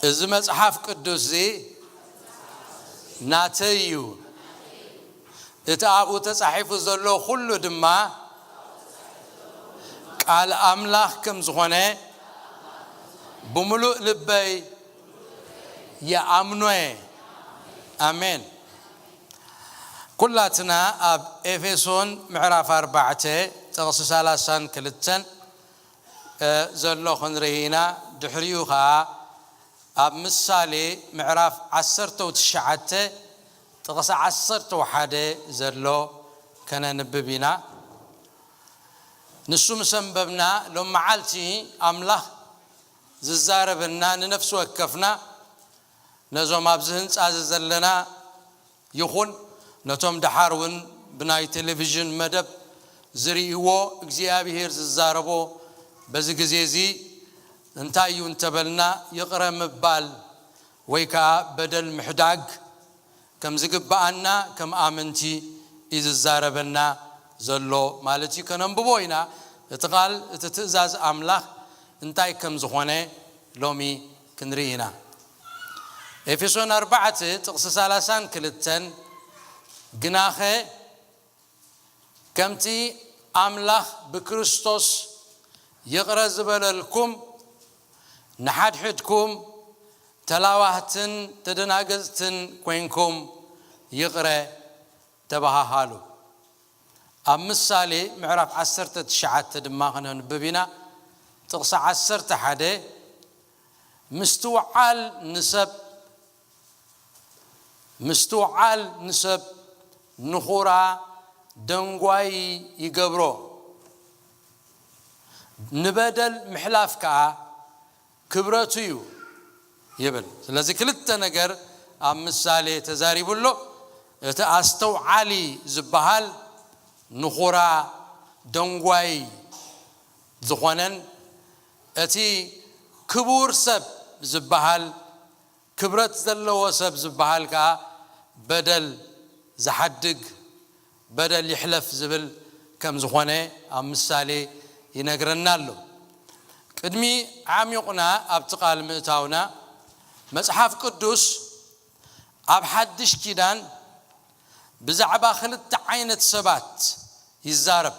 እዚ መጽሓፍ ቅዱስ እዚ ናተይ እዩ። እቲ ኣብኡ ተጻሒፉ ዘሎ ኩሉ ድማ ቃል ኣምላኽ ከም ዝኾነ ብምሉእ ልበይ ይኣምኖ እየ። ኣሜን። ኩላትና ኣብ ኤፌሶን ምዕራፍ ኣርባዕተ ጥቕሲ ሰላሳን ክልተን ዘሎ ክንርኢ ኢና። ድሕሪኡ ኸዓ ኣብ ምሳሌ ምዕራፍ ዓሰርተ ትሽዓተ ጥቕሲ ዓሰርተ ሓደ ዘሎ ከነንብብ ኢና። ንሱ ምስ ኣንበብና፣ ሎም መዓልቲ ኣምላኽ ዝዛረበና ንነፍሲ ወከፍና፣ ነዞም ኣብዚ ህንጻ እዚ ዘለና ይኹን ነቶም ደሓር እውን ብናይ ቴሌቪዥን መደብ ዝርእይዎ፣ እግዚኣብሔር ዝዛረቦ በዚ ግዜ እዚ እንታይ እዩ እንተበልና፣ ይቕረ ምባል ወይ ከዓ በደል ምሕዳግ ከም ዝግብኣና ከም ኣመንቲ እዩ ዝዛረበና ዘሎ ማለት እዩ። ከነንብቦ ኢና። እቲ ቃል፣ እቲ ትእዛዝ ኣምላኽ እንታይ ከም ዝኾነ ሎሚ ክንርኢ ኢና። ኤፌሶን ኣርባዕተ ጥቕሲ ሰላሳን ክልተን፣ ግናኸ ከምቲ ኣምላኽ ብክርስቶስ ይቕረ ዝበለልኩም፣ ንሓድሕድኩም ተላዋህትን ተደናገጽትን ኮይንኩም ይቕረ ተበሃሃሉ። ኣብ ምሳሌ ምዕራፍ ዓሰርተ ትሽዓተ ድማ ከነንብብ ኢና። ጥቕሲ ዓሰርተ ሓደ፣ ምስትውዓል ንሰብ ምስትውዓል ንሰብ ንኹራ ደንጓይ ይገብሮ፣ ንበደል ምሕላፍ ከኣ ክብረቱ እዩ ይብል። ስለዚ ክልተ ነገር ኣብ ምሳሌ ተዛሪቡ ኣሎ። እቲ ኣስተውዓሊ ዝበሃል ንኹራ ደንጓይ ዝኾነን፣ እቲ ክቡር ሰብ ዝበሃል ክብረት ዘለዎ ሰብ ዝበሃል ከኣ በደል ዝሓድግ፣ በደል ይሕለፍ ዝብል ከም ዝኾነ ኣብ ምሳሌ ይነግረና ኣሎ። ቅድሚ ዓሚቑና ኣብቲ ቃል ምእታውና፣ መጽሓፍ ቅዱስ ኣብ ሓድሽ ኪዳን ብዛዕባ ክልተ ዓይነት ሰባት ይዛረብ።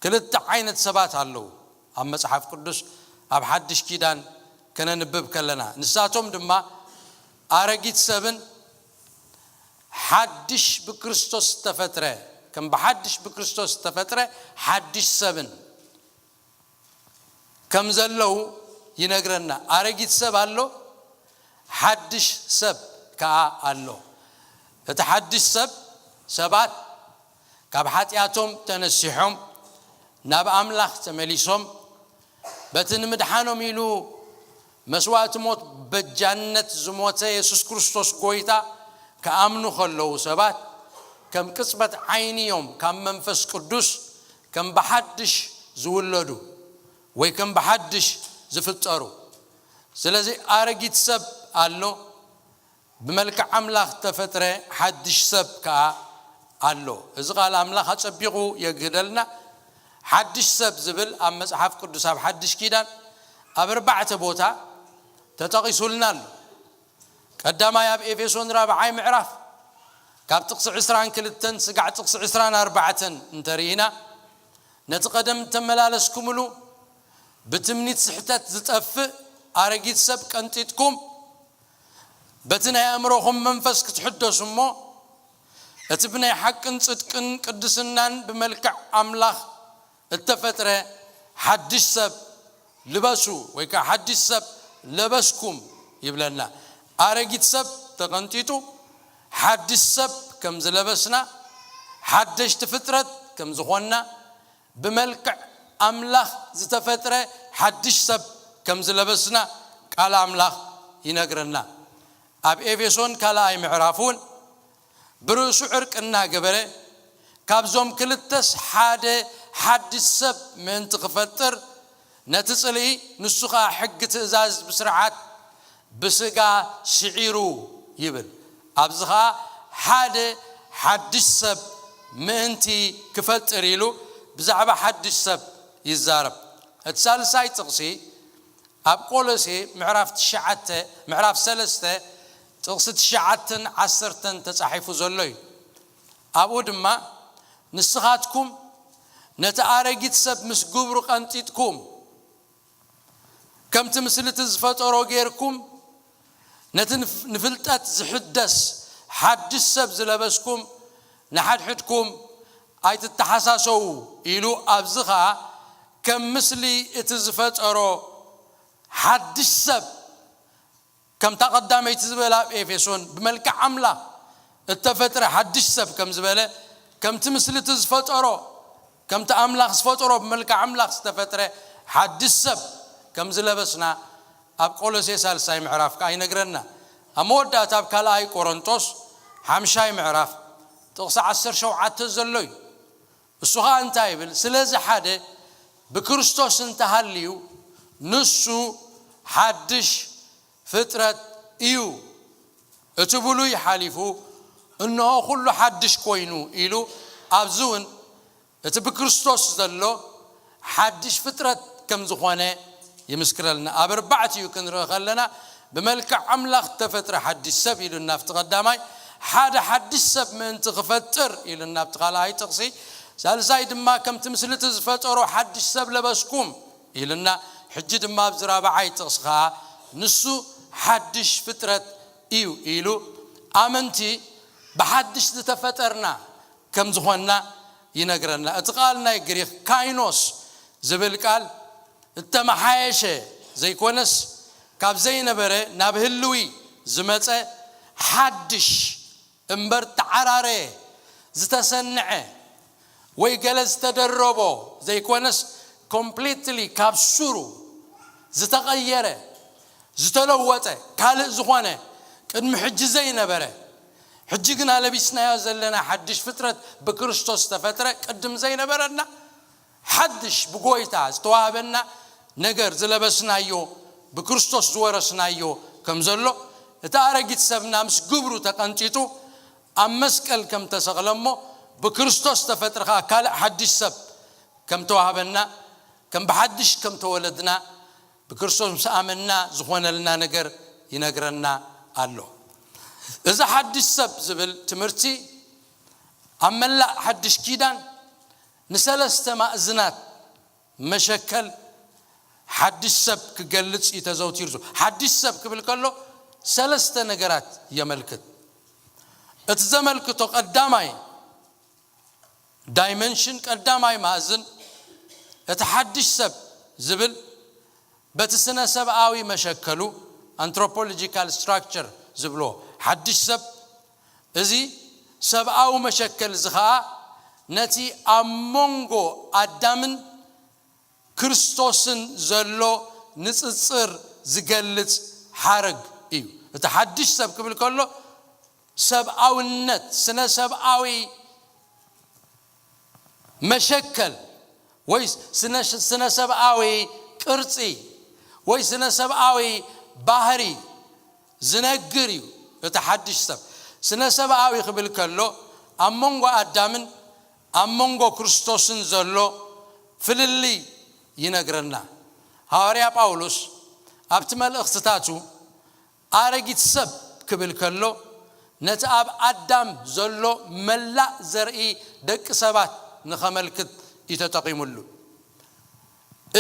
ክልተ ዓይነት ሰባት ኣለዉ ኣብ መጽሓፍ ቅዱስ ኣብ ሓድሽ ኪዳን ከነንብብ ከለና፣ ንሳቶም ድማ ኣረጊት ሰብን ሓድሽ ብክርስቶስ ዝተፈጥረ፣ ከም ብሓድሽ ብክርስቶስ ዝተፈጥረ ሓድሽ ሰብን ከም ዘለዉ ይነግረና። ኣረጊት ሰብ ኣሎ፣ ሓድሽ ሰብ ከኣ ኣሎ። እቲ ሓድሽ ሰብ፣ ሰባት ካብ ሓጢኣቶም ተነሲሖም ናብ ኣምላኽ ተመሊሶም፣ በቲ ንምድሓኖም ኢሉ መስዋእቲ ሞት በጃነት ዝሞተ የሱስ ክርስቶስ ጎይታ ክኣምኑ ከለዉ፣ ሰባት ከም ቅጽበት ዓይኒ እዮም ካብ መንፈስ ቅዱስ ከም ብሓድሽ ዝውለዱ ወይ ከም ብሓድሽ ዝፍጠሩ። ስለዚ ኣረጊት ሰብ ኣሎ፣ ብመልክዕ ኣምላኽ ተፈጥረ ሓድሽ ሰብ ከኣ ኣሎ። እዚ ቃል ኣምላኽ ኣጸቢቑ የግህደልና። ሓድሽ ሰብ ዝብል ኣብ መጽሓፍ ቅዱስ ኣብ ሓድሽ ኪዳን ኣብ ኣርባዕተ ቦታ ተጠቒሱልና ኣሎ። ቀዳማይ ኣብ ኤፌሶን ራብዓይ ምዕራፍ ካብ ጥቕሲ ዕስራን ክልተን ስጋዕ ጥቕሲ ዕስራን ኣርባዕተን እንተርኢና፣ ነቲ ቀደም እተመላለስኩምሉ ብትምኒት ስሕተት ዝጠፍእ ኣረጊት ሰብ ቀንጢጥኩም፣ በቲ ናይ ኣእምሮኹም መንፈስ ክትሕደሱ እሞ፣ እቲ ብናይ ሓቅን ጽድቅን ቅድስናን ብመልክዕ ኣምላኽ እተፈጥረ ሓድሽ ሰብ ልበሱ፣ ወይ ከኣ ሓድሽ ሰብ ለበስኩም ይብለና። ኣረጊት ሰብ ተቐንጢጡ፣ ሓድሽ ሰብ ከም ዝለበስና፣ ሓደሽቲ ፍጥረት ከም ዝኾንና፣ ብመልክዕ ኣምላኽ ዝተፈጥረ ሓድሽ ሰብ ከም ዝለበስና ቃል ኣምላኽ ይነግረና። ኣብ ኤፌሶን ካልኣይ ምዕራፍ እውን ብርእሱ ዕርቂ እናገበረ፣ ካብዞም ክልተስ ሓደ ሓድሽ ሰብ ምእንቲ ክፈጥር፣ ነቲ ጽልኢ፣ ንሱ ኸኣ ሕጊ ትእዛዝ ብስርዓት ብስጋ ስዒሩ ይብል። ኣብዚ ኸኣ ሓደ ሓድሽ ሰብ ምእንቲ ክፈጥር ኢሉ ብዛዕባ ሓድሽ ሰብ ይዛረብ። እቲ ሳልሳይ ጥቕሲ ኣብ ቆሎሴ ምዕራፍ ትሽዓተ፣ ምዕራፍ ሰለስተ ጥቕሲ ትሽዓተን ዓሰርተን ተጻሒፉ ዘሎ እዩ። ኣብኡ ድማ ንስኻትኩም ነቲ ኣረጊት ሰብ ምስ ግብሩ ቀንጢጥኩም፣ ከምቲ ምስልቲ ዝፈጠሮ ጌርኩም፣ ነቲ ንፍ-፣ ንፍልጠት ዝሕደስ ሓድሽ ሰብ ዝለበስኩም፣ ንሓድሕድኩም ኣይትተሓሳሰዉ ኢሉ፣ ኣብዚ ኸኣ ከም ምስሊ እቲ ዝፈጠሮ ሓድሽ ሰብ፣ ከምታ ቀዳመይቲ ዝበለ ኣብ ኤፌሶን ብመልክዕ ኣምላኽ እተፈጥረ ሓድሽ ሰብ ከም ዝበለ፣ ከምቲ ምስልቲ ዝፈጠሮ፣ ከምቲ ኣምላኽ ዝፈጠሮ ብመልክዕ ኣምላኽ ዝተፈጥረ ሓድሽ ሰብ ከም ዝለበስና ኣብ ቆሎሴ ሳልሳይ ምዕራፍ ከኣ ይነግረና። ኣብ መወዳእታ ኣብ ካልኣይ ቆሮንቶስ ሓምሻይ ምዕራፍ ጥቕሲ ዓሰርተ ሸውዓተ ዘሎ እዩ። እሱ ኸኣ እንታይ ይብል? ስለዚ ሓደ ብክርስቶስ እንተሃልዩ ንሱ ሓድሽ ፍጥረት እዩ፣ እቲ ብሉይ ሓሊፉ እንሆ ኩሉ ሓድሽ ኮይኑ ኢሉ፣ ኣብዚ እውን እቲ ብክርስቶስ ዘሎ ሓድሽ ፍጥረት ከም ዝኾነ ይምስክረልና። ኣብ ኣርባዕቲኡ ክንርኢ ከለና ብመልክዕ ኣምላኽ ተፈጥረ ሓድሽ ሰብ ኢሉና ኣብቲ ቀዳማይ፣ ሓደ ሓድሽ ሰብ ምእንቲ ክፈጥር ኢሉና ኣብቲ ካልኣይ ጥቕሲ፣ ሳልሳይ ድማ ከምቲ ምስልቲ ዝፈጠሮ ሓድሽ ሰብ ለበስኩም ኢልና፣ ሕጂ ድማ ኣብዚ ራብዓይ ጥቕሲ ኸኣ ንሱ ሓድሽ ፍጥረት እዩ ኢሉ፣ ኣመንቲ ብሓድሽ ዝተፈጠርና ከም ዝኾንና ይነግረና። እቲ ቃል ናይ ግሪኽ ካይኖስ ዝብል ቃል እተመሓየሸ ዘይኮነስ፣ ካብ ዘይነበረ ናብ ህልዊ ዝመጸ ሓድሽ እምበር ተዓራረየ፣ ዝተሰንዐ ወይ ገለ ዝተደረቦ ዘይኮነስ፣ ኮምፕሊትሊ ካብ ሱሩ ዝተቐየረ፣ ዝተለወጠ፣ ካልእ ዝኾነ፣ ቅድሚ ሕጂ ዘይነበረ፣ ሕጂ ግና ለቢስናዮ ዘለና ሓድሽ ፍጥረት ብክርስቶስ ዝተፈጥረ፣ ቅድም ዘይነበረና ሓድሽ ብጎይታ ዝተዋህበና ነገር ዝለበስናዮ፣ ብክርስቶስ ዝወረስናዮ ከም ዘሎ፣ እቲ ኣረጊት ሰብና ምስ ግብሩ ተቐንጢጡ ኣብ መስቀል ከም ተሰቕለ እሞ፣ ብክርስቶስ ዝተፈጥረ ኸኣ ካልእ ሓድሽ ሰብ ከም ተዋህበና፣ ከም ብሓድሽ ከም ተወለድና፣ ብክርስቶስ ምስ ኣመንና ዝኾነልና ነገር ይነግረና ኣሎ። እዚ ሓድሽ ሰብ ዝብል ትምህርቲ ኣብ መላእ ሓድሽ ኪዳን ንሰለስተ ማእዝናት መሸከል ሓድሽ ሰብ ክገልጽ እዩ ተዘውቲሩ። ሓድሽ ሰብ ክብል ከሎ ሰለስተ ነገራት የመልክት። እቲ ዘመልክቶ ቀዳማይ ዳይመንሽን፣ ቀዳማይ ማእዝን፣ እቲ ሓድሽ ሰብ ዝብል በቲ ስነ ሰብኣዊ መሸከሉ፣ ኣንትሮፖሎጂካል ስትራክቸር ዝብሎ ሓድሽ ሰብ፣ እዚ ሰብኣዊ መሸከል እዚ ኸኣ ነቲ ኣብ መንጎ ኣዳምን ክርስቶስን ዘሎ ንጽጽር ዝገልጽ ሓረግ እዩ። እቲ ሓድሽ ሰብ ክብል ከሎ ሰብኣውነት፣ ስነ ሰብኣዊ መሸከል ወይ ስነ፣ ስነ ሰብኣዊ ቅርጺ ወይ ስነ ሰብኣዊ ባህሪ ዝነግር እዩ። እቲ ሓድሽ ሰብ ስነ ሰብኣዊ ክብል ከሎ ኣብ መንጎ ኣዳምን ኣብ መንጎ ክርስቶስን ዘሎ ፍልልይ ይነግረና። ሃዋርያ ጳውሎስ ኣብቲ መልእኽትታቱ ኣረጊት ሰብ ክብል ከሎ ነቲ ኣብ ኣዳም ዘሎ መላእ ዘርኢ ደቂ ሰባት ንኸመልክት እዩ ተጠቒሙሉ።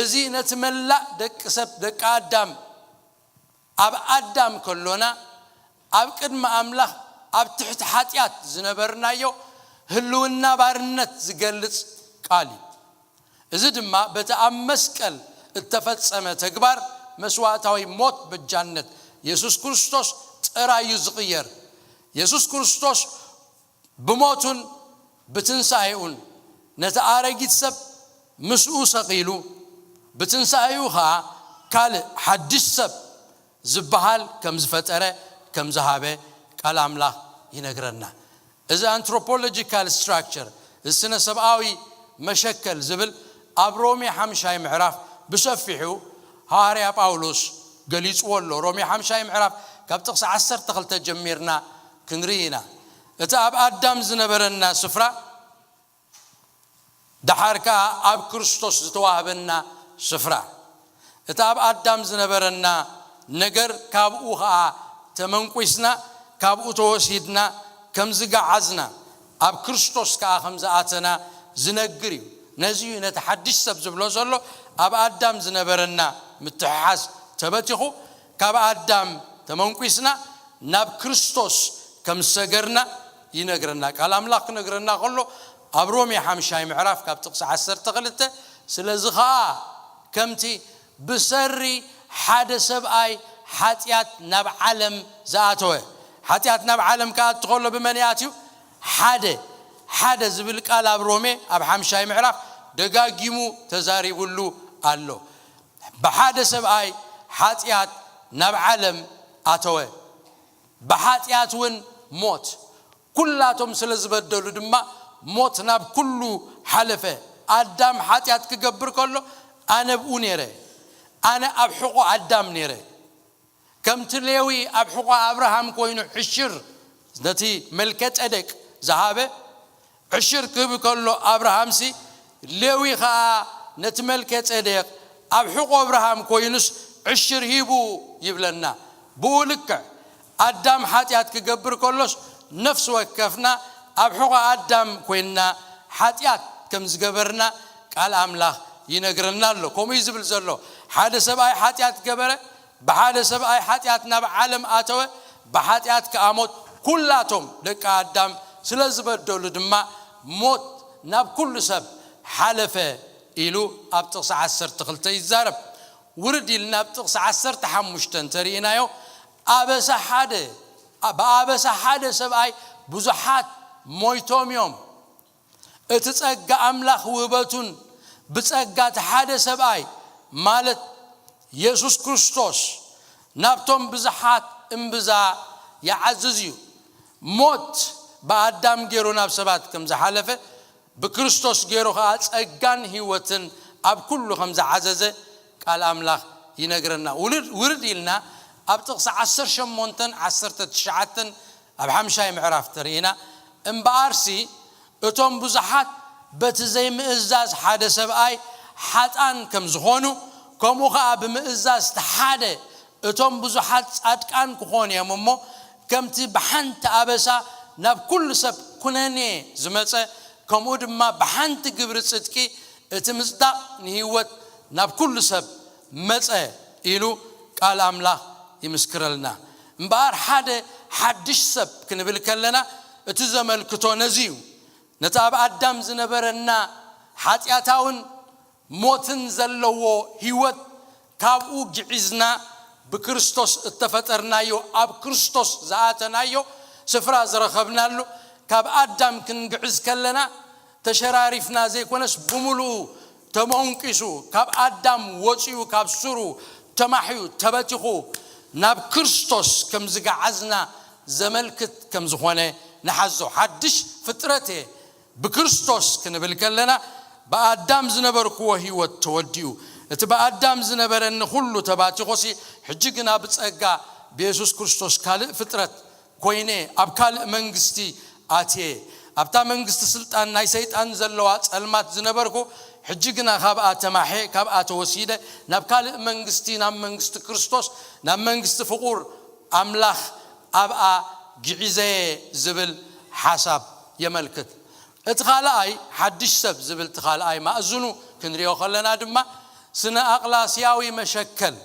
እዚ ነቲ መላእ ደቂ ሰብ፣ ደቂ ኣዳም፣ ኣብ ኣዳም ከሎና ኣብ ቅድሚ ኣምላኽ ኣብ ትሕቲ ሓጢኣት ዝነበርናዮ ህልውና ባርነት ዝገልጽ ቃል እዩ። እዚ ድማ በቲ ኣብ መስቀል እተፈጸመ ተግባር መስዋእታዊ ሞት በጃነት የሱስ ክርስቶስ ጥራይ እዩ ዝቕየር። የሱስ ክርስቶስ ብሞቱን ብትንሳኤኡን ነቲ ኣረጊት ሰብ ምስኡ ሰቒሉ፣ ብትንሳኤኡ ኸኣ ካልእ ሓድሽ ሰብ ዝበሃል ከም ዝፈጠረ፣ ከም ዝሃበ ቃል ኣምላኽ ይነግረና። እዚ ኣንትሮፖሎጂካል ስትራክቸር፣ እዚ ስነ ሰብኣዊ መሸከል ዝብል ኣብ ሮሜ ሓምሻይ ምዕራፍ ብሰፊሑ ሃዋርያ ጳውሎስ ገሊጽዎ ኣሎ። ሮሜ ሓምሻይ ምዕራፍ ካብ ጥቕሲ ዓሰርተ ክልተ ጀሚርና ክንርኢ ኢና። እቲ ኣብ ኣዳም ዝነበረና ስፍራ፣ ደሓር ከኣ ኣብ ክርስቶስ ዝተዋህበና ስፍራ። እቲ ኣብ ኣዳም ዝነበረና ነገር ካብኡ ኸዓ ተመንቁስና፣ ካብኡ ተወሲድና ከም ዝገዓዝና፣ ኣብ ክርስቶስ ከኣ ከም ዝኣተና ዝነግር እዩ። ነዚ እዩ ነቲ ሓድሽ ሰብ ዝብሎ ዘሎ። ኣብ ኣዳም ዝነበረና ምትሕሓዝ ተበቲኹ፣ ካብ ኣዳም ተመንቁስና ናብ ክርስቶስ ከም ዝሰገርና ይነግረና። ቃል ኣምላኽ ክነግረና ከሎ ኣብ ሮሜ ሓምሻይ ምዕራፍ ካብ ጥቕሲ ዓሰርተ ክልተ፣ ስለዚ ኸኣ ከምቲ ብሰሪ ሓደ ሰብኣይ ሓጢኣት ናብ ዓለም ዝኣተወ። ሓጢኣት ናብ ዓለም ክኣቱ ከሎ ብመን ይኣትዩ? ሓደ፣ ሓደ ዝብል ቃል ኣብ ሮሜ ኣብ ሓምሻይ ምዕራፍ ደጋጊሙ ተዛሪቡሉ ኣሎ። ብሓደ ሰብኣይ ሓጢኣት ናብ ዓለም ኣተወ፣ ብሓጢኣት እውን ሞት። ኩላቶም ስለ ዝበደሉ ድማ ሞት ናብ ኩሉ ሓለፈ። ኣዳም ሓጢኣት ክገብር ከሎ ኣነ ብኡ ነይረ፣ ኣነ ኣብ ሕቖ ኣዳም ነይረ። ከምቲ ሌዊ ኣብ ሕቖ ኣብርሃም ኮይኑ ዕሽር ነቲ መልከ ጸደቅ ዝሃበ፣ ዕሽር ክህብ ከሎ ኣብርሃምሲ፣ ሌዊ ኸኣ ነቲ መልከ ጸደቅ ኣብ ሕቖ ኣብርሃም ኮይኑስ ዕሽር ሂቡ ይብለና። ብኡ ልክዕ ኣዳም ሓጢኣት ክገብር ከሎስ ነፍሲ ወከፍና ኣብ ሕቖ ኣዳም ኮይንና ሓጢኣት ከም ዝገበርና ቃል ኣምላኽ ይነግረና ኣሎ። ከምኡ እዩ ዝብል ዘሎ። ሓደ ሰብኣይ ሓጢኣት ገበረ፣ ብሓደ ሰብኣይ ሓጢኣት ናብ ዓለም ኣተወ፣ ብሓጢኣት ከኣ ሞት። ኩላቶም ደቂ ኣዳም ስለ ዝበደሉ ድማ ሞት ናብ ኩሉ ሰብ ሓለፈ ኢሉ ኣብ ጥቕሲ ዓሰርተ ክልተ ይዛረብ። ውርድ ኢልና ኣብ ጥቕሲ ዓሰርተ ሓሙሽተ እንተርኢናዮ፣ ኣበሳ ሓደ፣ ብኣበሳ ሓደ ሰብኣይ ብዙሓት ሞይቶም እዮም። እቲ ጸጋ ኣምላኽ ውህበቱን ብጸጋ እቲ ሓደ ሰብኣይ ማለት የሱስ ክርስቶስ ናብቶም ብዙሓት እምብዛ ይዓዝዝ እዩ። ሞት ብኣዳም ገይሩ ናብ ሰባት ከም ዝሓለፈ፣ ብክርስቶስ ገይሩ ኸኣ ጸጋን ህይወትን ኣብ ኩሉ ከም ዝዓዘዘ ቃል ኣምላኽ ይነግረና። ውርድ፣ ውርድ ኢልና ኣብ ጥቕሲ ዓሰርተ ሸሞንተን ዓሰርተ ትሽዓተን ኣብ ሓምሻይ ምዕራፍ ተርኢና፣ እምበኣርሲ እቶም ብዙሓት በቲ ዘይምእዛዝ ሓደ ሰብኣይ ሓጣን ከም ዝኾኑ፣ ከምኡ ኸኣ ብምእዛዝ እቲ ሓደ እቶም ብዙሓት ጻድቃን ክኾኑ እዮም እሞ፣ ከምቲ ብሓንቲ ኣበሳ ናብ ኩሉ ሰብ ኩነኔ ዝመጸ፣ ከምኡ ድማ ብሓንቲ ግብሪ ጽድቂ እቲ ምጽዳቕ ንህይወት ናብ ኩሉ ሰብ መጸ ኢሉ ቃል ኣምላኽ ይምስክረልና። እምበኣር ሓደ ሓድሽ ሰብ ክንብል ከለና እቲ ዘመልክቶ ነዚ እዩ። ነቲ ኣብ ኣዳም ዝነበረና ሓጢኣታውን ሞትን ዘለዎ ህይወት ካብኡ ግዒዝና ብክርስቶስ እተፈጠርናዮ፣ ኣብ ክርስቶስ ዝኣተናዮ ስፍራ ዝረኸብናሉ፣ ካብ ኣዳም ክንግዕዝ ከለና ተሸራሪፍና ዘይኮነስ ብምሉኡ ተመንቂሱ፣ ካብ ኣዳም ወጺኡ፣ ካብ ስሩ ተማሕዩ፣ ተበቲኹ ናብ ክርስቶስ ከም ዝገዓዝና ዘመልክት ከም ዝኾነ ንሓዞ። ሓድሽ ፍጥረት እየ ብክርስቶስ ክንብል ከለና፣ ብኣዳም ዝነበርክዎ ህይወት ተወዲኡ፣ እቲ ብኣዳም ዝነበረኒ ኩሉ ተባቲኾሲ፣ ሕጂ ግና ብጸጋ ብየሱስ ክርስቶስ ካልእ ፍጥረት ኮይነ፣ ኣብ ካልእ መንግስቲ ኣትየ። ኣብታ መንግስቲ ስልጣን ናይ ሰይጣን ዘለዋ ጸልማት ዝነበርኩ፣ ሕጂ ግና ካብኣ ተማሔ፣ ካብኣ ተወሲደ፣ ናብ ካልእ መንግስቲ፣ ናብ መንግስቲ ክርስቶስ፣ ናብ መንግስቲ ፍቑር ኣምላኽ ኣብኣ ግዒዘየ ዝብል ሓሳብ የመልክት። እቲ ካልኣይ ሓድሽ ሰብ ዝብል እቲ ካልኣይ ማእዝኑ ክንሪኦ ከለና ድማ ስነ ኣቕላስያዊ መሸከል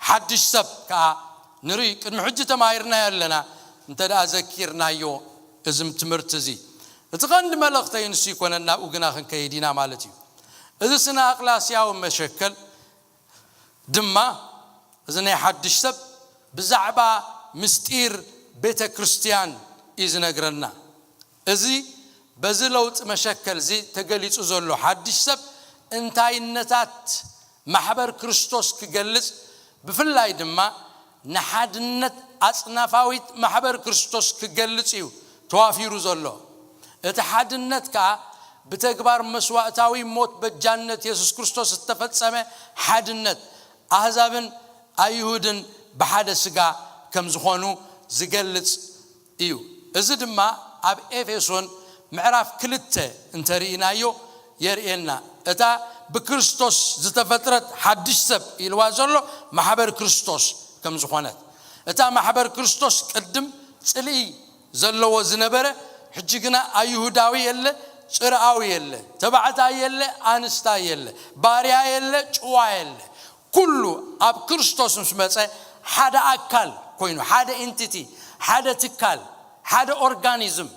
ሓድሽ ሰብ ከኣ ንርኢ። ቅድሚ ሕጂ ተማሂርናዮ ኣለና፣ እንተ ደኣ ዘኪርናዮ እዚ ትምህርቲ እዚ። እቲ ቀንዲ መልእኽተይ ንሱ ይኮነን፣ ናብኡ ግና ክንከይድ ኢና ማለት እዩ። እዚ ስነ ኣቕላስያዊ መሸከል ድማ እዚ ናይ ሓድሽ ሰብ ብዛዕባ ምስጢር ቤተ ክርስቲያን እዩ ዝነግረና። እዚ በዚ ለውጢ መሸከል እዚ ተገሊጹ ዘሎ ሓድሽ ሰብ እንታይነታት ማሕበር ክርስቶስ ክገልጽ፣ ብፍላይ ድማ ንሓድነት ኣጽናፋዊት ማሕበር ክርስቶስ ክገልጽ እዩ ተዋፊሩ ዘሎ። እቲ ሓድነት ከኣ ብተግባር መስዋእታዊ ሞት በጃነት የሱስ ክርስቶስ እተፈጸመ ሓድነት፣ ኣህዛብን ኣይሁድን ብሓደ ስጋ ከም ዝኾኑ ዝገልጽ እዩ። እዚ ድማ ኣብ ኤፌሶን ምዕራፍ ክልተ እንተርኢናዮ የርእየና። እታ ብክርስቶስ ዝተፈጥረት ሓድሽ ሰብ ኢልዋ ዘሎ ማሕበር ክርስቶስ ከም ዝኾነት፣ እታ ማሕበር ክርስቶስ ቅድም ጽልኢ ዘለዎ ዝነበረ፣ ሕጂ ግና ኣይሁዳዊ የለ፣ ጽርኣዊ የለ፣ ተባዕታይ የለ፣ ኣንስታይ የለ፣ ባርያ የለ፣ ጭዋ የለ፣ ኩሉ ኣብ ክርስቶስ ምስ መጸ ሓደ ኣካል ኮይኑ፣ ሓደ ኢንቲቲ፣ ሓደ ትካል፣ ሓደ ኦርጋኒዝም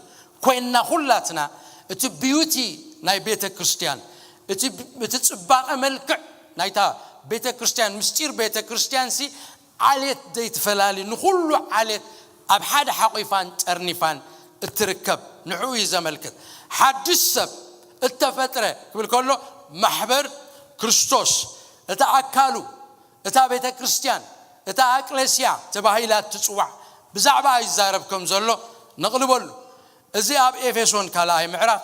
ኮይንና ኩላትና፣ እቲ ቢዩቲ ናይ ቤተ ክርስቲያን፣ እቲ ብ-፣ እቲ ጽባቐ መልክዕ ናይታ ቤተ ክርስቲያን፣ ምስጢር ቤተ ክርስቲያን ሲ ዓሌት ዘይትፈላሊ፣ ንኹሉ ዓሌት ኣብ ሓደ ሓቑፋን ጠርኒፋን እትርከብ፣ ንዕኡ እዩ ዘመልክት። ሓድሽ ሰብ እተፈጥረ ክብል ከሎ፣ ማሕበር ክርስቶስ፣ እታ ኣካሉ፣ እታ ቤተ ክርስቲያን፣ እታ ኣቅሌስያ ተባሂላ እትጽዋዕ፣ ብዛዕባ ይዛረብ ከም ዘሎ ነቕልበሉ። እዚ ኣብ ኤፌሶን ካልኣይ ምዕራፍ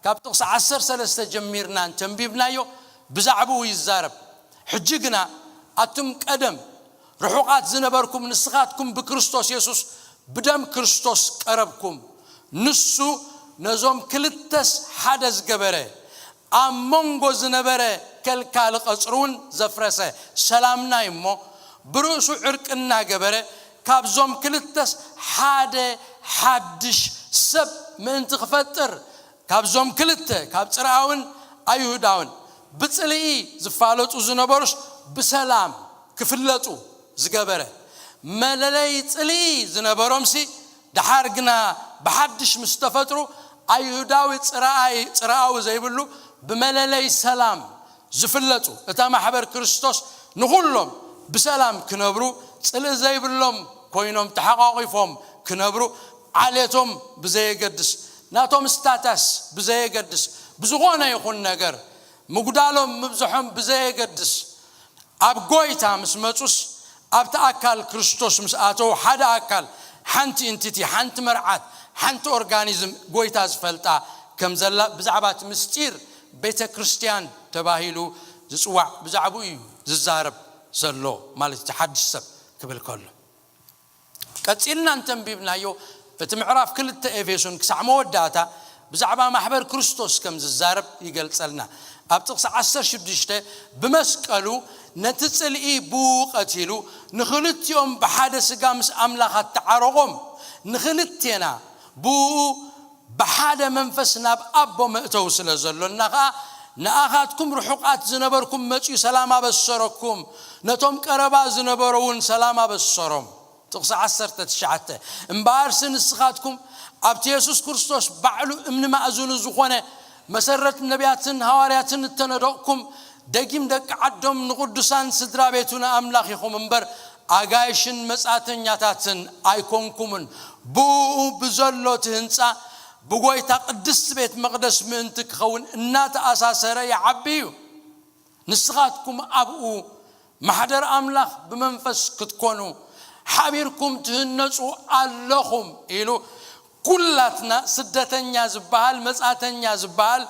ካብ ጥቕሲ ዓሰርተ ሰለስተ ጀሚርና እንተንቢብናዮ ብዛዕባኡ ይዛረብ። ሕጂ ግና ኣቱም ቀደም ርሑቓት ዝነበርኩም ንስኻትኩም ብክርስቶስ የሱስ ብደም ክርስቶስ ቀረብኩም። ንሱ ነዞም ክልተስ ሓደ ዝገበረ፣ ኣብ መንጎ ዝነበረ ከልካሊ ቀጽሪ እውን ዘፍረሰ ሰላምና እዩ እሞ፣ ብርእሱ ዕርቂ እናገበረ ካብዞም ክልተስ ሓደ ሓድሽ ሰብ ምእንቲ ክፈጥር፣ ካብዞም ክልተ፣ ካብ ጽርኣውን ኣይሁዳውን ብጽልኢ ዝፋለጡ ዝነበሩስ ብሰላም ክፍለጡ ዝገበረ፣ መለለይ ጽልኢ ዝነበሮምሲ፣ ደሓር ግና ብሓድሽ ምስ ተፈጥሩ፣ ኣይሁዳዊ ጽርኣይ-፣ ጽርኣዊ ዘይብሉ፣ ብመለለይ ሰላም ዝፍለጡ፣ እታ ማሕበር ክርስቶስ ንኹሎም ብሰላም ክነብሩ፣ ጽልኢ ዘይብሎም ኮይኖም ተሓቋቒፎም ክነብሩ፣ ዓሌቶም ብዘየገድስ፣ ናቶም ስታታስ ብዘየገድስ፣ ብዝኾነ ይኹን ነገር፣ ምጉዳሎም ምብዝሖም ብዘየገድስ፣ ኣብ ጎይታ ምስ መጹስ፣ ኣብቲ ኣካል ክርስቶስ ምስ ኣተዉ፣ ሓደ ኣካል፣ ሓንቲ ኢንቲቲ፣ ሓንቲ መርዓት፣ ሓንቲ ኦርጋኒዝም ጎይታ ዝፈልጣ ከም ዘላ፣ ብዛዕባ እቲ ምስጢር ቤተ ክርስቲያን ተባሂሉ ዝጽዋዕ፣ ብዛዕባኡ እዩ ዝዛረብ ዘሎ፣ ማለት እቲ ሓድሽ ሰብ ክብል ከሎ። ቀጺልና እንተንቢብናዮ፣ እቲ ምዕራፍ ክልተ ኤፌሶን ክሳዕ መወዳእታ ብዛዕባ ማሕበር ክርስቶስ ከም ዝዛረብ ይገልጸልና። ኣብ ጥቕሲ ዓሰርተ ሽዱሽተ፣ ብመስቀሉ ነቲ ጽልኢ ብኡ ቀቲሉ፣ ንኽልቲኦም ብሓደ ስጋ ምስ ኣምላኽ ኣተዓረቖም። ንኽልቴና ብኡ ብሓደ መንፈስ ናብ ኣቦ መእተዊ ስለ ዘሎና ኸኣ፣ ንኣኻትኩም ርሑቓት ዝነበርኩም መጺኡ ሰላም ኣበሰረኩም፣ ነቶም ቀረባ ዝነበሩ እውን ሰላም ኣበሰሮም። ጥቕሲ ዓሰርተ ትሽዓተ፣ እምበኣርሲ ንስኻትኩም ኣብቲ የሱስ ክርስቶስ ባዕሉ እምኒ ማእዝኑ ዝኾነ፣ መሰረት ነቢያትን ሃዋርያትን እተነደቕኩም፣ ደጊም ደቂ ዓዶም፣ ንቕዱሳን ስድራ ቤቱ፣ ንኣምላኽ ኢኹም እምበር፣ ኣጋይሽን መጻተኛታትን ኣይኮንኩምን። ብእኡ ብዘሎ እቲ ህንጻ ብጎይታ ቅድስቲ ቤት መቕደስ ምእንቲ ክኸውን እናተኣሳሰረ ይዓቢ እዩ። ንስኻትኩም ኣብኡ ማሕደር ኣምላኽ ብመንፈስ ክትኮኑ፣ ሓቢርኩም ትህነጹ ኣለኹም ኢሉ፣ ኩላትና ስደተኛ ዝበሃል፣ መጻተኛ ዝበሃል፣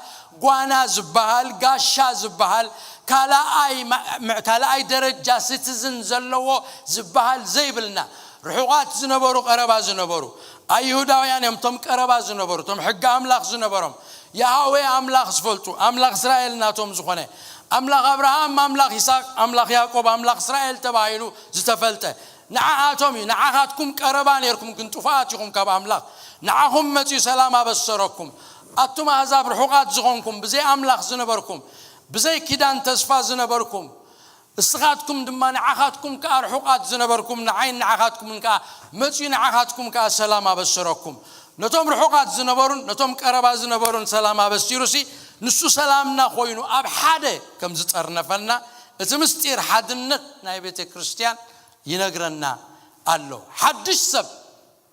ጓና ዝበሃል፣ ጋሻ ዝበሃል፣ ካልኣይ ማ-፣ ም-፣ ካልኣይ ደረጃ ሲቲዝን ዘለዎ ዝበሃል ዘይብልና፣ ርሑቓት ዝነበሩ፣ ቀረባ ዝነበሩ፣ ኣይሁዳውያን እዮም እቶም ቀረባ ዝነበሩ፣ እቶም ሕጊ ኣምላኽ ዝነበሮም፣ ያህዌ ኣምላኽ ዝፈልጡ፣ ኣምላኽ እስራኤል ናቶም ዝኾነ፣ ኣምላኽ ኣብርሃም፣ ኣምላኽ ይስሐቅ፣ ኣምላኽ ያዕቆብ፣ ኣምላኽ እስራኤል ተባሂሉ ዝተፈልጠ፣ ንዓኣቶም እዩ። ንዓኻትኩም ቀረባ ነይርኩም፣ ግን ጥፉኣት ኢኹም ካብ ኣምላኽ። ንዓኹም መጺኡ ሰላም ኣበሰረኩም። ኣቱም ኣህዛብ ርሑቓት ዝኾንኩም፣ ብዘይ ኣምላኽ ዝነበርኩም፣ ብዘይ ኪዳን ተስፋ ዝነበርኩም፣ እስኻትኩም ድማ ንዓኻትኩም ከኣ ርሑቓት ዝነበርኩም፣ ንዓይን ንዓኻትኩምን ከኣ መጺኡ ንዓኻትኩም ከኣ ሰላም ኣበሰረኩም። ነቶም ርሑቓት ዝነበሩን ነቶም ቀረባ ዝነበሩን ሰላም ኣበሲሩሲ፣ ንሱ ሰላምና ኮይኑ ኣብ ሓደ ከም ዝጠርነፈና እቲ ምስጢር ሓድነት ናይ ቤተ ክርስቲያን ይነግረና ኣሎ። ሓድሽ ሰብ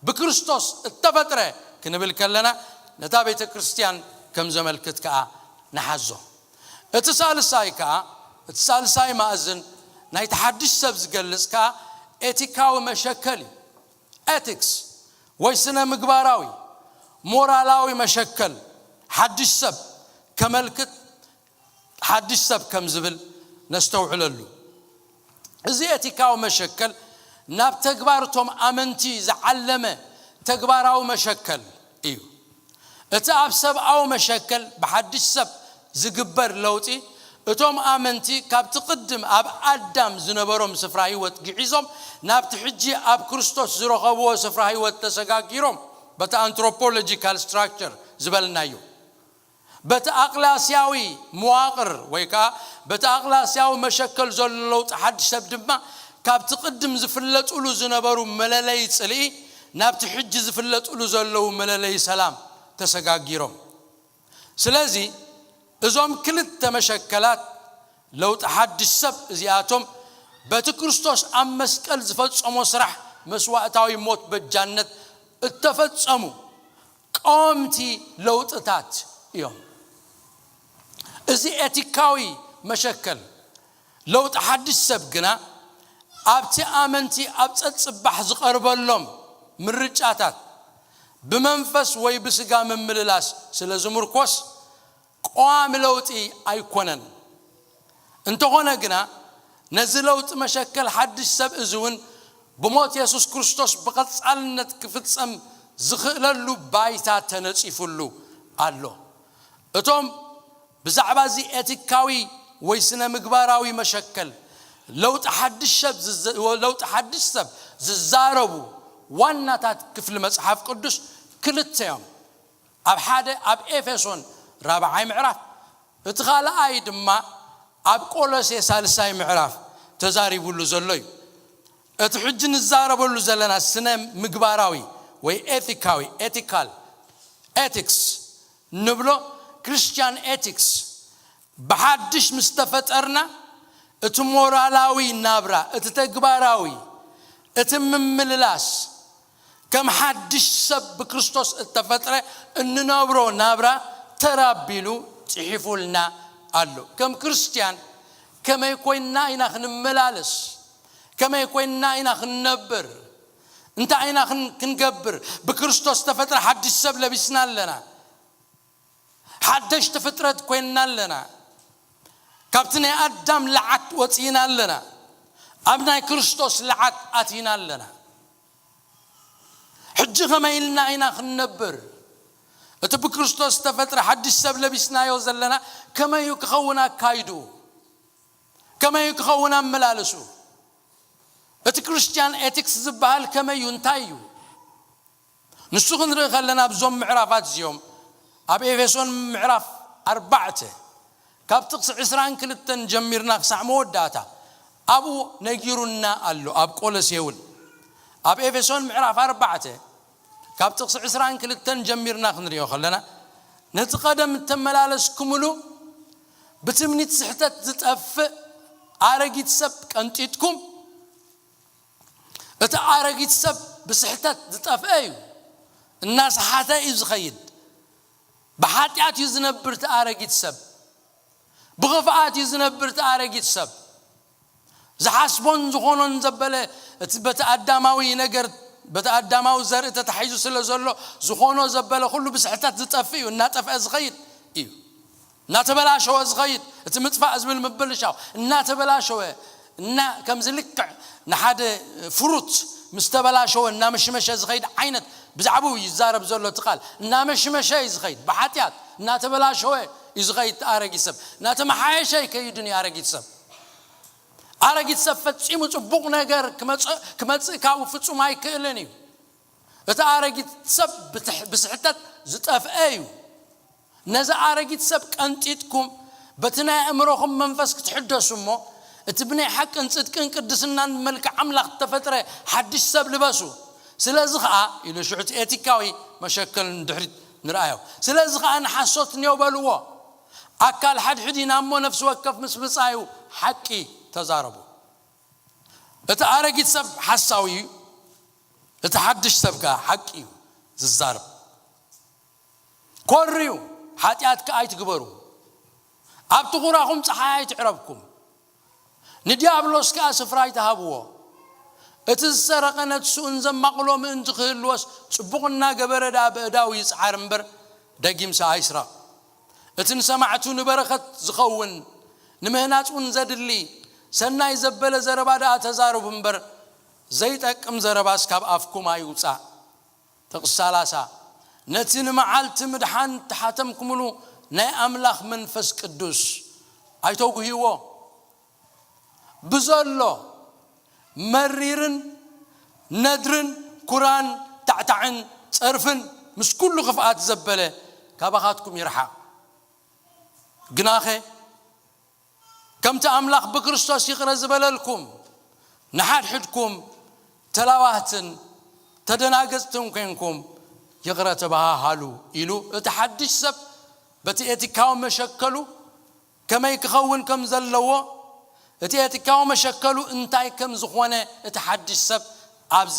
ብክርስቶስ እተፈጥረ ክንብል ከለና፣ ነታ ቤተ ክርስቲያን ከም ዘመልክት ከኣ ንሓዞ። እቲ ሳልሳይ ከኣ፣ እቲ ሳልሳይ ማእዝን ናይቲ ሓድሽ ሰብ ዝገልጽ ከኣ ኤቲካዊ መሸከል እዩ። ኤቲክስ ወይ ስነ ምግባራዊ፣ ሞራላዊ መሸከል ሓድሽ ሰብ ከመልክት፣ ሓድሽ ሰብ ከም ዝብል ነስተውዕለሉ። እዚ ኤቲካዊ መሸከል ናብ ተግባር እቶም ኣመንቲ ዝዓለመ ተግባራዊ መሸከል እዩ። እቲ ኣብ ሰብኣዊ መሸከል ብሓድሽ ሰብ ዝግበር ለውጢ እቶም ኣመንቲ ካብቲ ቅድም ኣብ ኣዳም ዝነበሮም ስፍራ ህይወት ግዒዞም ናብቲ ሕጂ ኣብ ክርስቶስ ዝረኸብዎ ስፍራ ህይወት ተሰጋጊሮም፣ በቲ ኣንትሮፖሎጂካል ስትራክቸር ዝበልናዮ፣ በቲ ኣቕላስያዊ መዋቕር ወይ ከዓ በቲ ኣቕላስያዊ መሸከል ዘሎ ለውጢ ሓድሽ ሰብ ድማ ካብቲ ቅድም ዝፍለጡሉ ዝነበሩ መለለይ ጽልኢ ናብቲ ሕጂ ዝፍለጡሉ ዘለዉ መለለይ ሰላም ተሰጋጊሮም። ስለዚ እዞም ክልተ መሸከላት ለውጢ ሓድሽ ሰብ እዚኣቶም በቲ ክርስቶስ ኣብ መስቀል ዝፈጸሞ ስራሕ መስዋእታዊ ሞት በጃነት እተፈጸሙ ቀወምቲ ለውጥታት እዮም። እዚ ኤቲካዊ መሸከል ለውጢ ሓድሽ ሰብ ግና ኣብቲ ኣመንቲ ኣብ ጸጽባሕ ዝቐርበሎም ምርጫታት ብመንፈስ ወይ ብስጋ ምምልላስ ስለ ዝምርኮስ ቀዋሚ ለውጢ ኣይኮነን። እንተኾነ ግና ነዚ ለውጢ መሸከል ሓድሽ ሰብ እዚ እውን ብሞት የሱስ ክርስቶስ ብቐጻልነት ክፍጸም ዝኽእለሉ ባይታ ተነጺፉሉ ኣሎ። እቶም ብዛዕባ እዚ ኤቲካዊ ወይ ስነ ምግባራዊ መሸከል ለውጢ ሓድሽ ሰብ ዝዘ- ለውጢ ሓድሽ ሰብ ዝዛረቡ ዋናታት ክፍሊ መጽሓፍ ቅዱስ ክልተ እዮም። ኣብ ሓደ ኣብ ኤፌሶን ራብዓይ ምዕራፍ፣ እቲ ካልኣይ ድማ ኣብ ቆሎሴ ሳልሳይ ምዕራፍ ተዛሪቡሉ ዘሎ እዩ። እቲ ሕጂ ንዛረበሉ ዘለና ስነ ምግባራዊ ወይ ኤቲካዊ፣ ኤቲካል፣ ኤቲክስ ንብሎ፣ ክርስቲያን ኤቲክስ፣ ብሓድሽ ምስ ተፈጠርና እቲ ሞራላዊ ናብራ፣ እቲ ተግባራዊ፣ እቲ ምምልላስ፣ ከም ሓድሽ ሰብ ብክርስቶስ እተፈጥረ እንነብሮ ናብራ ተራቢሉ ጽሒፉልና ኣሎ። ከም ክርስትያን ከመይ ኮይንና ኢና ክንመላለስ? ከመይ ኮይንና ኢና ክንነብር? እንታይ ኢና ክን- ክንገብር? ብክርስቶስ ዝተፈጥረ ሓድሽ ሰብ ለቢስና ኣለና። ሓደሽቲ ፍጥረት ኮይንና ኣለና። ካብቲ ናይ ኣዳም ለዓት ወፂእና ኣለና። ኣብ ናይ ክርስቶስ ለዓት ኣቲና ኣለና። ሕጂ ከመይ ኢልና ኢና ክንነብር? እቲ ብክርስቶስ ዝተፈጥረ ሓድሽ ሰብ ለቢስናዮ ዘለና ከመይ እዩ ክኸውን ኣካይዱ? ከመይ እዩ ክኸውን ኣመላልሱ? እቲ ክርስቲያን ኤቲክስ ዝበሃል ከመይ እዩ? እንታይ እዩ? ንሱ ክንርኢ ከለና ኣብዞም ምዕራፋት እዚኦም ኣብ ኤፌሶን ምዕራፍ ኣርባዕተ ካብ ጥቕሲ ዕስራን ክልተን ጀሚርና ክሳዕ መወዳእታ ኣብኡ ነጊሩና ኣሎ። ኣብ ቆሎሴ እውን ኣብ ኤፌሶን ምዕራፍ ኣርባዕተ ካብ ጥቕሲ ዕስራን ክልተን ጀሚርና ክንሪኦ ከለና ነቲ ቀደም እተመላለስኩምሉ ብትምኒት ስሕተት ዝጠፍእ ኣረጊት ሰብ ቀንጢጥኩም፣ እቲ ኣረጊት ሰብ ብስሕተት ዝጠፍአ እዩ፣ እናሰሓተ እዩ ዝኸይድ። ብሓጢኣት እዩ ዝነብር እቲ ኣረጊት ሰብ፣ ብኽፍኣት እዩ ዝነብር እቲ ኣረጊት ሰብ። ዝሓስቦን ዝኾኖን ዘበለ እቲ በቲ ኣዳማዊ ነገር በቲ ኣዳማዊ ዘርኢ ተታሒዙ ስለ ዘሎ ዝኾኖ ዘበለ ኩሉ ብስሕተት ዝጠፍእ እዩ፣ እናጠፍአ ዝኸይድ እዩ። እናተበላሸወ ዝኸይድ፣ እቲ ምጥፋእ ዝብል ምብልሻው እናተበላሸወ እና ከምዚ ልክዕ ንሓደ ፍሩት ምስ ተበላሸወ እናመሽመሸ ዝኸይድ ዓይነት ብዛዕባኡ ይዛረብ ዘሎ እቲ ቃል። እናመሽመሸ እዩ ዝኸይድ፣ ብሓጢኣት እናተበላሸወ እዩ ዝኸይድ። ኣረጊት ሰብ እናተመሓየሸ ኣይከይድን እዩ። ኣረጊት ሰብ ኣረጊት ሰብ ፈጺሙ ጽቡቕ ነገር ክመጽእ ካብኡ ፍጹም ኣይክእልን እዩ። እቲ ኣረጊት ሰብ ብስሕተት ዝጠፍአ እዩ። ነዚ ኣረጊት ሰብ ቀንጢጥኩም በቲ ናይ ኣእምሮኹም መንፈስ ክትሕደሱ እሞ እቲ ብናይ ሓቅን ጽድቅን ቅድስናን መልክዕ ኣምላኽ እተፈጥረ ሓድሽ ሰብ ልበሱ። ስለዚ ኸኣ ኢሉ ሽዑ እቲ ኤቲካዊ መሸከል ንድሕሪት ንርኣዮ። ስለዚ ኸኣ ንሓሶት ኔው በልዎ። ኣካል ሓድሕድ ኢና እሞ ነፍሲ ወከፍ ምስ ብጻዩ ሓቂ ተዛረቡ። እቲ ኣረጊት ሰብ ሓሳዊ እዩ፣ እቲ ሓድሽ ሰብ ከኣ ሓቂ እዩ ዝዛረብ። ኮርዩ ሓጢኣት ከኣ ኣይትግበሩ፣ ኣብቲ ኹራኹም ጸሓይ ኣይትዕረብኩም፣ ንዲያብሎስ ከኣ ስፍራ ኣይትሃብዎ። እቲ ዝሰረቐ ነቲ ስኡን ዘማቕሎ ምእንቲ ክህልዎስ ጽቡቕ እናገበረ ደኣ በእዳው ይጽዓር እምበር ደጊምሲ ኣይስረቕ። እቲ ንሰማዕቱ ንበረኸት ዝኸውን ንምህናጽ እውን ዘድሊ ሰናይ ዘበለ ዘረባ ደኣ ተዛረቡ እምበር ዘይጠቅም ዘረባስ ካብ ኣፍኩም ኣይውጻእ። ጥቕሲ ሰላሳ ነቲ ንመዓልቲ ምድሓን እተሓተምኩምሉ ናይ ኣምላኽ መንፈስ ቅዱስ ኣይተጉህይዎ። ብዘሎ መሪርን ነድርን ኩራን ታዕታዕን ጸርፍን ምስ ኩሉ ክፍኣት ዘበለ ካባኻትኩም ይርሓቕ። ግናኸ ከምቲ ኣምላኽ ብክርስቶስ ይቕረ ዝበለልኩም፣ ንሓድሕድኩም ተላዋህትን ተደናገጽትን ኮንኩም ይቕረ ተባሃሃሉ ኢሉ፣ እቲ ሓድሽ ሰብ በቲ ኤቲካዊ መሸከሉ ከመይ ክኸውን ከም ዘለዎ፣ እቲ ኤቲካዊ መሸከሉ እንታይ ከም ዝኾነ እቲ ሓድሽ ሰብ ኣብዚ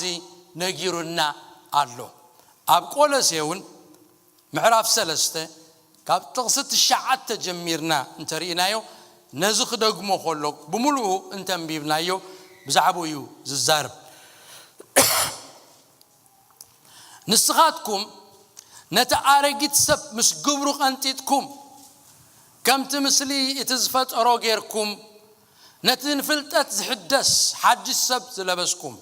ነጊሩና ኣሎ። ኣብ ቆሎሴ እውን ምዕራፍ ሰለስተ ካብ ጥቕሲ ትሽዓተ ጀሚርና እንተርኢናዮ፣ ነዚ ክደግሞ ከሎ ብምሉኡ እንተንቢብናዮ ብዛዕባኡ እዩ ዝዛረብ። ንስኻትኩም ነቲ ኣረጊት ሰብ ምስ ግብሩ ቀንጢጥኩም፣ ከምቲ ምስሊ እቲ ዝፈጠሮ ጌርኩም፣ ነቲ ንፍልጠት ዝሕደስ ሓድሽ ሰብ ዝለበስኩም፣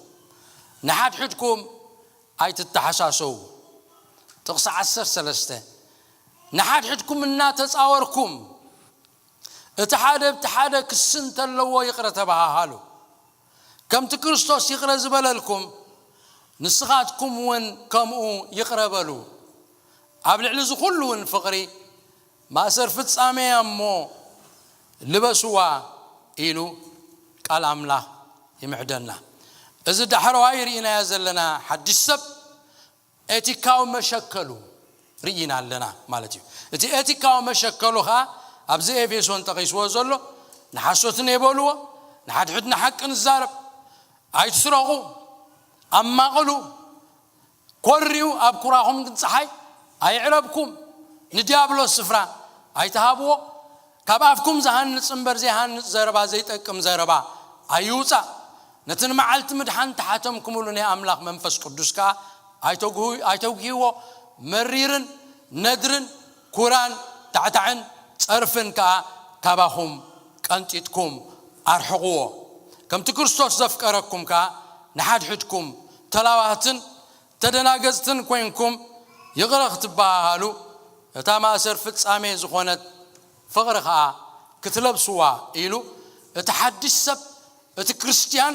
ንሓድሕድኩም ኣይትተሓሳሰዉ። ጥቕሲ ዓሰርተ ሰለስተ፣ ንሓድሕድኩም እናተጻወርኩም፣ እቲ ሓደ ብቲ ሓደ ክሲ እንተለዎ ይቕረ ተባሃሃሉ። ከምቲ ክርስቶስ ይቕረ ዝበለልኩም፣ ንስኻትኩም እውን ከምኡ ይቕረ በሉ። ኣብ ልዕሊ እዚ ኩሉ እውን ፍቕሪ ማእሰር ፍጻሜ እያ እሞ ልበስዋ ኢሉ ቃል ኣምላኽ ይምዕደና። እዚ ዳሕረዋይ ርኢናዮ ዘለና ሓድሽ ሰብ ኤቲካዊ መሸከሉ ርኢና ኣለና ማለት እዩ። እቲ ኤቲካዊ መሸከሉ ኸዓ ኣብዚ ኤፌሶን ጠቒስዎ ዘሎ፣ ንሓሶት ነይበልዎ፣ ንሓድሕድ ንሓቂ ንዛረብ፣ ኣይትስረቑ፣ ኣማቕሉ፣ ኮርዩ ኣብ ኩራኹም ግን ጸሓይ ኣይዕረብኩም፣ ንዲያብሎስ ስፍራ ኣይትሃብዎ፣ ካብ ኣፍኩም ዝሃንጽ እምበር ዘይሃንጽ ዘረባ፣ ዘይጠቅም ዘረባ ኣይውጻእ። ነቲ ንመዓልቲ ምድሓን ተሓተምኩምሉ ናይ ኣምላኽ መንፈስ ቅዱስ ከኣ ኣይተጉህዩ-፣ ኣይተጉህይዎ። መሪርን ነድርን ኩራን ታዕታዕን ጸርፍን ከኣ ካባኹም ቀንጢጥኩም ኣርሕቕዎ። ከምቲ ክርስቶስ ዘፍቀረኩም ከኣ ንሓድሕድኩም ተላዋህትን ተደናገጽትን ኮይንኩም ይቕረ ክትበሃሃሉ፣ እታ ማእሰር ፍጻሜ ዝኾነት ፍቕሪ ኸኣ ክትለብስዋ ኢሉ፣ እቲ ሓድሽ ሰብ፣ እቲ ክርስትያን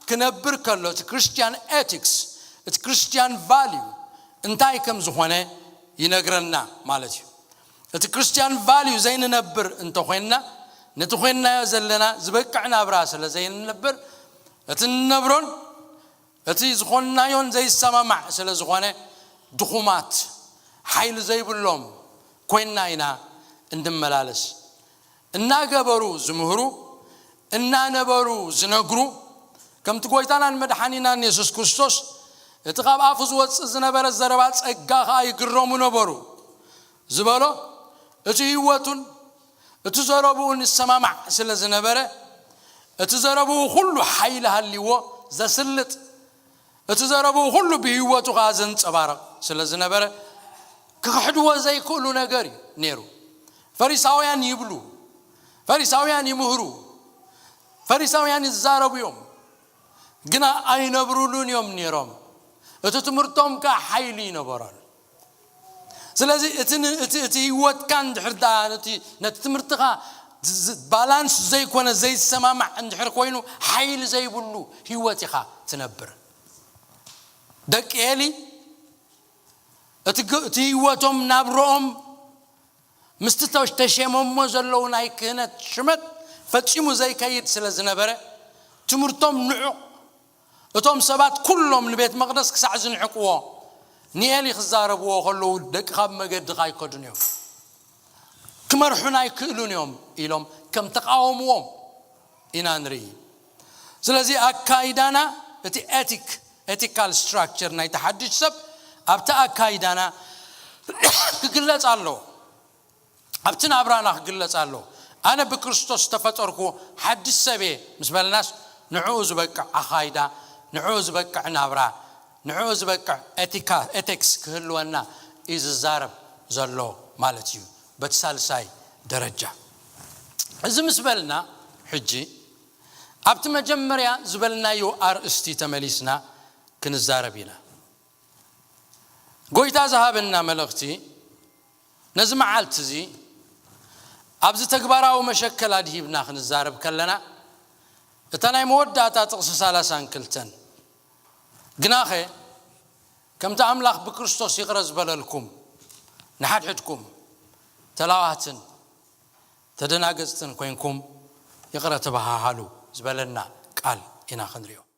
ክነብር ከሎ፣ እቲ ክርስትያን ኤቲክስ፣ እቲ ክርስትያን ቫልዩ እንታይ ከም ዝኾነ ይነግረና ማለት እዩ። እቲ ክርስትያን ቫልዩ ዘይንነብር እንተኾይንና፣ ነቲ ኮይንናዮ ዘለና ዝበቅዕ ናብራ ስለ ዘይንነብር፣ እቲ ንነብሮን እቲ ዝኾንናዮን ዘይሰማማዕ ስለ ዝኾነ፣ ድኹማት፣ ሓይሊ ዘይብሎም ኮይንና ኢና እንመላለስ። እናገበሩ ዝምህሩ፣ እናነበሩ ዝነግሩ፣ ከምቲ ጎይታናን መድሓኒናን የሱስ ክርስቶስ፣ እቲ ካብ ኣፉ ዝወጽእ ዝነበረ ዘረባ ጸጋ ኸኣ ይግረሙ ነበሩ ዝበሎ፣ እቲ ህይወቱን እቲ ዘረብኡን ይሰማማዕ ስለ ዝነበረ፣ እቲ ዘረብኡ ኩሉ ሓይሊ ሃልይዎ ዘስልጥ፣ እቲ ዘረብኡ ኩሉ ብህይወቱ ኸኣ ዘንጸባርቕ ስለ ዝነበረ፣ ክኽሕድዎ ዘይክእሉ ነገር እዩ ነይሩ። ፈሪሳውያን ይብሉ፣ ፈሪሳውያን ይምህሩ፣ ፈሪሳውያን ይዛረቡ እዮም፣ ግና ኣይነብሩሉን እዮም ነይሮም። እቲ ትምህርቶም ከኣ ሓይሊ ይነበሮን። ስለዚ እቲ ን-፣ እቲ፣ እቲ ህይወትካ እንድሕር ደኣ ነቲ፣ ነቲ ትምህርትኻ ዝ-፣ ዝ-፣ ባላንስ ዘይኮነ ዘይሰማማዕ እንድሕር ኮይኑ፣ ሓይሊ ዘይብሉ ህይወት ኢኻ ትነብር። ደቂ ኤሊ እቲ ግ-፣ እቲ ህይወቶም ናብርኦም ምስቲ ተ-፣ ተሸሞሞ ዘለዉ ናይ ክህነት ሽመት ፈጺሙ ዘይከይድ ስለ ዝነበረ፣ ትምህርቶም ንዑቕ። እቶም ሰባት ኩሎም ንቤት መቕደስ ክሳዕ ዝንዕቅዎ፣ ንኤሊ ክዛረብዎ ከለዉ፣ "ደቅኻ ብመገድኻ ኣይከዱን እዮም፣ ክመርሑና ኣይክእሉን እዮም" ኢሎም ከም ተቃወምዎም ኢና ንርኢ። ስለዚ ኣካይዳና፣ እቲ ኤቲክ፣ ኤቲካል ስትራክቸር ናይቲ ሓድሽ ሰብ ኣብቲ ኣካይዳና ክግለጽ ኣለዎ። ኣብቲ ናብራና ክግለጽ ኣለዎ። ኣነ ብክርስቶስ ዝተፈጠርኩ ሓድሽ ሰብ እየ ምስ በልናስ፣ ንዕኡ ዝበቅዕ ኣኻይዳ፣ ንዕኡ ዝበቅዕ ናብራ፣ ንዕኡ ዝበቅዕ ኤቲካ፣ ኤቲክስ ክህልወና እዩ ዝዛረብ ዘሎ ማለት እዩ። በቲ ሳልሳይ ደረጃ። እዚ ምስ በልና፣ ሕጂ ኣብቲ መጀመርያ ዝበልናዮ ኣርእስቲ ተመሊስና ክንዛረብ ኢና። ጎይታ ዝሃበና መልእኽቲ ነዚ መዓልቲ እዚ ኣብዚ ተግባራዊ መሸከል ኣድሂብና ክንዛረብ ከለና፣ እታ ናይ መወዳእታ ጥቕሲ ሰላሳን ክልተን፣ ግናኸ ከምቲ ኣምላኽ ብክርስቶስ ይቕረ ዝበለልኩም፣ ንሓድሕድኩም ተላዋህትን ተደናገጽትን ኮይንኩም ይቕረ ተበሃሃሉ ዝበለና ቃል ኢና ክንሪኦ።